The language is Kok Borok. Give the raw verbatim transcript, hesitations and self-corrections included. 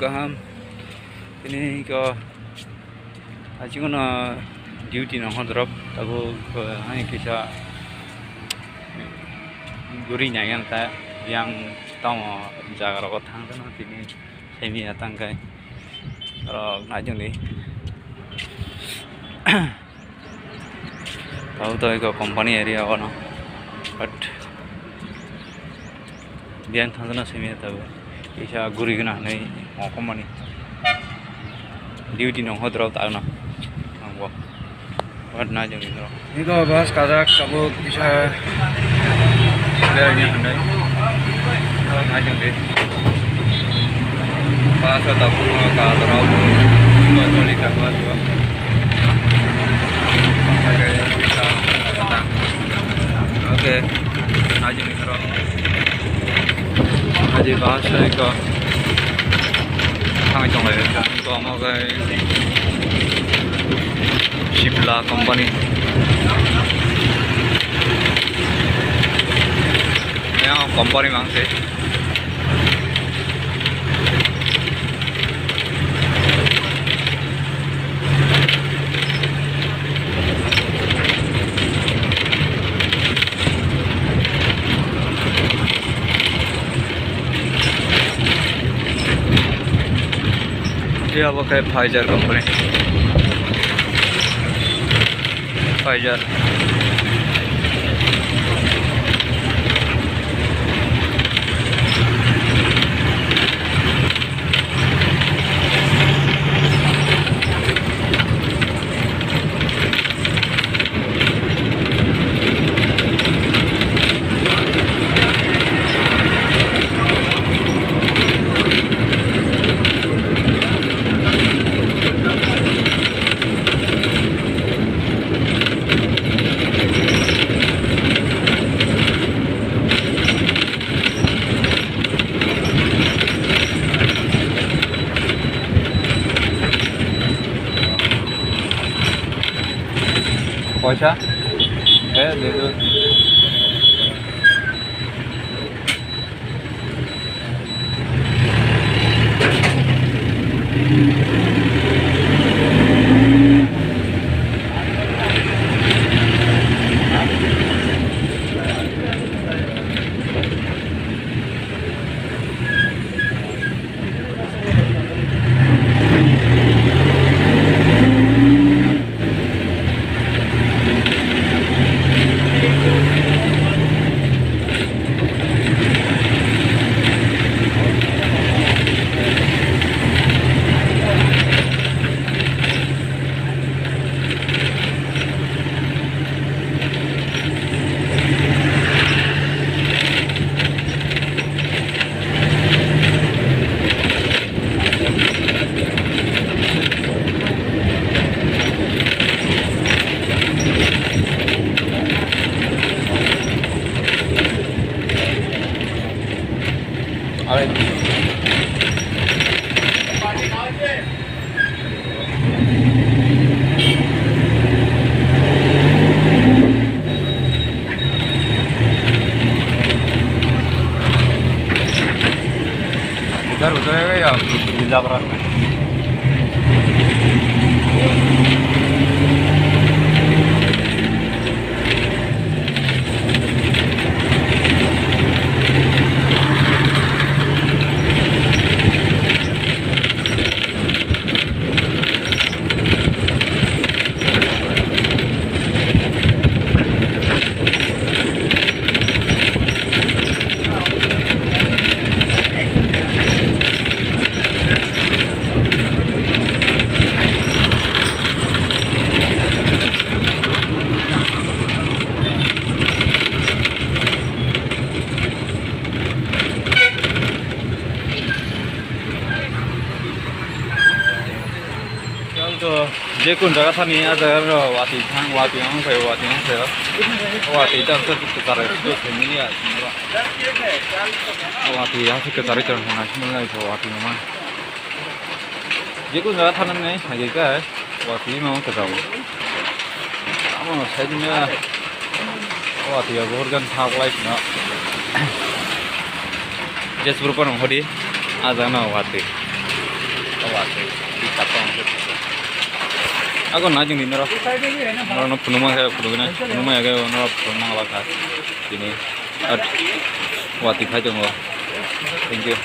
Kaham. Tini ko achikuna duty no hodrop tago ko hai kisa guri nai ang ta yang tamo jaga rogo thang tini semi atang kai ro nai jong di. Tabo to eko company area o no, but biyang thangjakna simi tabo kisa guri gana hinui mokol mani duty nong hodrok tagna ang bo, but na jong ni norok. Eko bus kajak tabo kisa berani hinui na jong di. Bus o tabo kajak rok toli tabo. Okay, haji mikro. Haji bahasa iko. Thang tong lai. Iko amo gai Sibla company. Yang company mang se. Iya, bo khe Pfizer company. Pfizer. Poisa? Eh, de, de. Ujar, ujar ya, ya, ujar. Yang to je kun jaga thani a jaga ro wati thang wati ang sai wati ang sai wati ta sa tu karai tu tu ni ya. Wati ya sa karai tu na sini na wati ma. Je kun jaga thani ne ha je ka wati ma ka jaga. Amo no sai ni ya. Wati ya bor gan thak lai na. Jesur pa no hodi a jaga na wati. Watwi, di kapang se. Ako na jing di noro. Noro no phunuma khe phunugina, phunuma ya khe noro phunuma ngala kha. Tini. At watwi phai tongo. Thank you.